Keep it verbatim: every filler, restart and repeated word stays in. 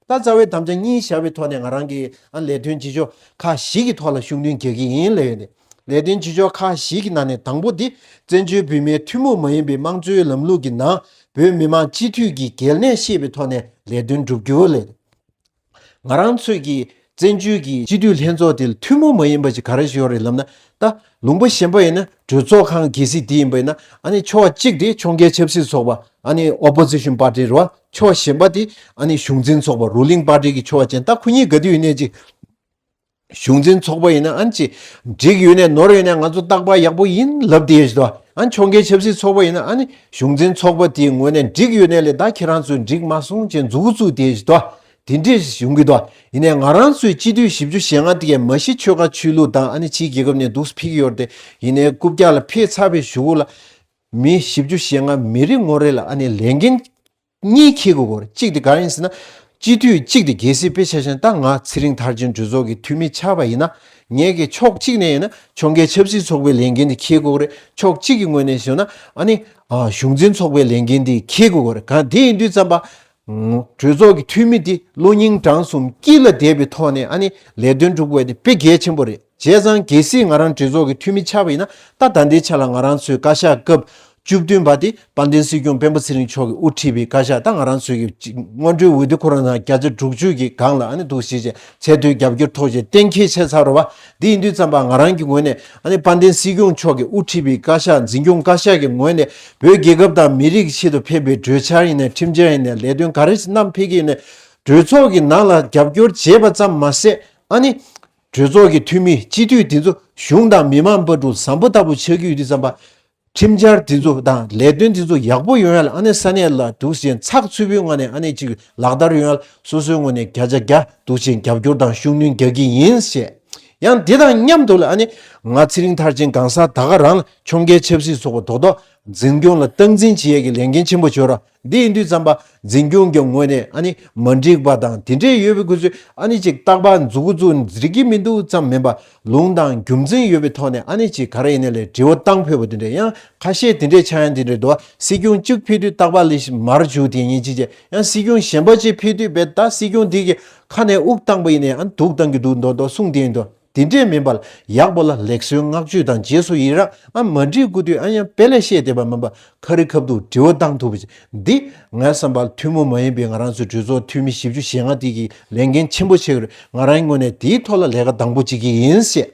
ད་རྩ་བའི་དམ་བཅའ་གཉིས་བཞག་པའི་ཐོག་ནས་ང་རང་གིས་ཨ་ལས་དོན་ཆེ་ཆུང་ཁག་བཞི་གི་ཐོག་ལ་ཤུགས་སྣོན་རྒྱག་གི་ཡིན་ལབ་ཡོད་དེ། ལས་དོན་ཆེ་ཆུང་ཁག་བཞི་གི་ནང་ནས་དང་པོ་འདི་བཙན་བྱོལ་བོད་མིའི་ཐུན་མོང་མ་ཡིན་པའི་དམངས་གཙོའི་ལམ་ལུགས་ཀྱི་ནང་བོད་མི་མང་སྤྱི་འཐུས་ཀྱི་གལ་གནད་ཤེས་པའི་ཐོག་ནས་ལས་དོན་བསྒྲུབ་རྒྱུ་ལས། ང་རང་ཚོས་ཀྱི་བཙན་བྱོལ་གྱི་སྤྱི་འཐུས་ལྷན་ཚོགས་དེ་ལ་ཐུན་མོང་མ་ཡིན་པ་ཅིག་ག་རེ་ཞིག་ཡོད་རེད་ལབ་ན། ད་ལུང་པ་གཞན་པ་ཡིན་ན་གྲོས་ཚོགས་ཁང་གལ་སྲིད་དེ་ཡིན་པ་ཡིན་ན། ཨ་ནི་ཕྱོགས་གཅིག་དེ་ཕྱོགས་འགལ་ཆབ་སྲིད་ཚོགས་པ། ཨ་ནི་ཨོ་པོ་ཟི་ཤོན་པར་ཊི་རེད་བ། ཕྱོགས་གཞན་པ་དེ་ཨ་ནི་གཞུང་འཛིན་ཚོགས་པ། རུ་ལིང་པར་ཊི་གི་ཕྱོགས་ཅན། ད་ཁོ་གཉིས་ག་དུས་ཡིན་ནའི་ཅིག་གཞུང་འཛིན་ཚོགས་པ་ཡིན་ན་ཨ་ནི་ཅིག་འགྲིག་ཡོད་ནའི་ནོར་ཡོད་ནའི་ང་ཚོ་རྟག་པར་ཡག་པོ་ཡིན་ལབ་བསྡད་ཡོད་ཞིག་འདུག་ཨ་ནི་ཕྱོགས་འགལ་ཆབ་སྲིད་ཚོགས་པ་ཡིན་ན་ཨ་ནི་གཞུང་འཛིན་ཚོགས་པ་དེའི་ངོས་ནས་འགྲིག་ཡོད་ནའི་ལས། ད་ཁྱེད་རང་ཚོས་འགྲིག་མ་སོང་ཅེས་མཛུ་གུ་བཙུགས་བསྡད་ཡོད་ཞིག་འདུག་དེ་འདྲས་ཡོང་གི་འདུག་ཡིན་ནའི་ང་རང་ཚོའི་སྤྱི་འཐུས་བཞི་བཅུ་ཞེ་ལྔ་དེ་གས་མ་གཞི་ཆོལ་ཁ་ཆོས་ལུགས་དང་ཨ་ནི་ཕྱིའི་རྒྱལ་ཁབ་ནས་འདུག་སེ་ཕེབས་ཀྱི་ཡོད་རེད་དེ། ཡིན་ནའི་རྐུབ་བཀྱག་ལ་ཕེབས་ཚར་བའི་གཞུག་གུ་ལ་མི་བཞི་བཅུ་ཞེ་ལྔ་མི་རེ་ངོ་རེ་ལ་ཨ་ནི་ལས་འགན་གཉིས་འཁྱེར་དགོས་ཀྱི་རེད། གཅིག་དེ་ག་རེ་ཡིན་ཟེར་ན། སྤྱི་འཐུས་གཅིག་དེ་གལ་སྲིད་དཔེ་ཆ་བཞག་ན། ད་ང་ཚེ་རིང་མཐར་ཕྱིན་གྲོས་ཚོགས་ཀྱི་འཐུས་མི་ཆགས་པ་ཡིན་ན། ངས་ཀྱི་ཕྱོགས་གཅིག་ནས་ཡིན་ན་ཕྱོགས་འགལ་ཆབ་སྲིད་ཚོགས་པའི་ལས་འགན་དེ་འཁྱེར་དགོས་ཀྱི་རེད། ཕྱོགས་གཅིག་གི་ངོས་ནས་བྱུང་ན་ཨ་ནི་ཨ་གཞུང་འཛིན་ཚོགས་པའི་ལས་འགན་དེ་འཁྱེར་དགོས་ཀྱི་རེད། གང་དེ་ཡིན་དུས་ཙམ་པ། གྲོས་ཚོགས་ཀྱི་འཐུས་མི་དེ་བློ་སྙིང་བྲང་གསུམ་དཀྱིལ་ལ་བསྡད་པའི་ཐོག་ནས་ཨ་ནི་ལས་དོན་སྒྲུབ་དགོས་དེ་དཔེ་གལ་ཆེན་པོ་རེད། བྱས་ཙང་གལ་སྲིད་ང་རང་གྲོས་ཚོགས་ཀྱི་འཐུས་མི་ཆགས་པ་ཡིན་ན། ད་ད་ལྟའི་ཆ་ལ་ང་རང་ཚོའི་བཀའ་ཤག་སྐབས་བཅུ་བདུན་པ་དེ་དཔལ་ལྡན་སྲིད་སྐྱོང་སྤེན་པ་ཚེ་རིང་མཆོག་གིས་དབུ་ཁྲིད་པའི་བཀའ་ཤག་ད་ང་རང་ཚོའི་གི་སྔོན་འགྲོའི་འོས་བསྡུ་ཁོ་རང་ནང་བརྒྱ་ཆ་དྲུག་ཅུ་གི་སྒང་ལ་ཨ་ནི་འདུག་སེ་བྱས་ཚད་མཐོའི་རྒྱབ་སྐྱོར་ཐོབ་བྱས་གཏན་འཁེལ་བྱས་ཚར་རེད་བ། འདི་ཡིན་དུས་ཙམ་པ་ང་རང་གི་ངོས་ནས་ཨ་ནི་དཔལ་ལྡན་སྲིད་སྐྱོང་མཆོག་གིས་དབུ་ཁྲིད་པའི་བཀའ་ཤག་འཛིན་སྐྱོང་བཀའ་ཤག་གི་ངོས་ནས་བོད་རྒྱལ་ཁབ་དང་མི་རིགས་ཆེད་དུ་ཕེབས་པའི་གྲོས་འཆར་ཡིན་ནའི་ཁྲིམས་འཆར་ཡིན་ནའི་ལས་དོན་ག་རེ་བསྣམས་ཕེབས་ཀྱི་ཡིན་ནའི་གྲོས་ཚོགས་ཀྱི་ནང་ལ་རྒྱབ་སྐྱོར་བྱས་པ་ཙམ་མ་ཟད། ཨ་ནི་གྲོས་ཚོགས་ཀྱི་འཐུས་མི་སྤྱི་འཐུས་དེ་ཚོ་གཞུང་དང་མི་མང་བར་དུ་བཟང་པོ་ལྟ་བུ་ཆགས་ཀྱི་ཡོད་དུས་ཙམ་པ། ཁྲིམས་འཆར་དེ་ཚོ་དང་ལས་དོན་དེ་ཚོ་ཡག་པོ་ཡོང་ཡ་ལ་ཨ་ནི་ས་གནས་ལ་འདུག་སེ་ཚགས་ཚུད་པོའི་ངང་ནས་ཨ་ནི་ཅིག་ལག་བསྟར་ཡོང་ཡ་ལ་སོ་སོའི་ངོས་ནས་བརྒྱ་ཆ་བརྒྱ་འདུག་སེ་རྒྱབ་སྐྱོར་དང་ཤུགས་སྣོན་རྒྱག་གི་ཡིན་ཞེས། ཡང་དེ་དང་མཉམ་དུ་ལ་ཨ་ནི་ང་ཚེ་རིང་མཐར་ཕྱིན་གང་ཟག་ད་ག་རང་ལ་ཕྱོགས་འགལ་ཆབ་སྲིད་ཚོགས་པ་རྡོག་རྡོག་འཛིན་སྐྱོང་ལ་སྟངས་འཛིན་བྱེད་ཡས་ཀྱི་ལས་འགན་ཆེན་པོ་ཅིག་ཡོད་རེད། འདི་ཡིན་དུས་ཙམ་པ་འཛིན་སྐྱོང་གི་ངོས་ནས་ཨ་ནི་མ་འགྲིག་པ་དང་དེ་འདྲས་ཡོད་པའི་ཁུལ་ཚོས་ཨ་ནི་ཅིག་རྟག་པར་མཛུ་གུ་བཙུགས་འགྲིག་གི་མི་འདུག་ཙམ་མིན་པ། ལུང་དང་རྒྱུ་མཚན་ཡོད་པའི་ཐོག་ནས་ཨ་ནི་ཅིག་ག་རེ་ཡིན་ནའི་ལས་དྲི་བ་བཏང་ཕོད་པ་དེ་འདྲས། ཡང་ཁ་ཤས་དེ་འདྲས་ཆགས་ཡང་དེ་འདྲས་འདུག་སྲིད་སྐྱོང་གཅིག་ཕེབས་དུས་རྟག་པར་ལས་མར་བཞུགས་དེ་ཡིན་ཅིག་བྱས། ཡང་སྲིད་སྐྱོང་གཞན་པ་ཅིག་ཕེབས་དུས་བས་ད་སྲིད་སྐྱོང་འདི་གི་ཁ་ནས་དབུགས་བཏང་པ་ཡིན་ནའི་ཨ་ནི་སྡུག་བཏང་གི་འདུག་མདོག་མདོག་གསུངས་དེ་ཡིན་འདུག་དེ་འདྲས་མིན་པར་ཡག་པོ་ལ་ལེགས་གསོལ་བསྔགས་བརྗོད་དང་རྗེས་སུ་ཡི་རང་ཨ་མ་འགྲིག་དགོས་དུས་ཨ་ཡང་དཔེ་ལ་བཤད་བསྡད་པ་མིན་པ། ཁ་རི་ཁ་ཐུག་དྲི་བ་བཏང་ཐུབ་པ་ཅིག་འདི་ངའི་བསམ་པར་ཐུན་མོང་མ་ཡིན་པའི་ང་རང་ཚོའི་གྲོས་ཚོགས་འཐུས་མི་བཞི་བཅུ་ཞེ་ལྔ་དེ་གི་ལས་འགན་ཆེན་པོ་ཆགས་ཀྱི་རེད། ང་རང་ངོས་ནས་དེའི་ཐོག་ལ་ལས་ཀ་དང་པོ་བྱེད་ཀྱི་ཡིན་ཞེས།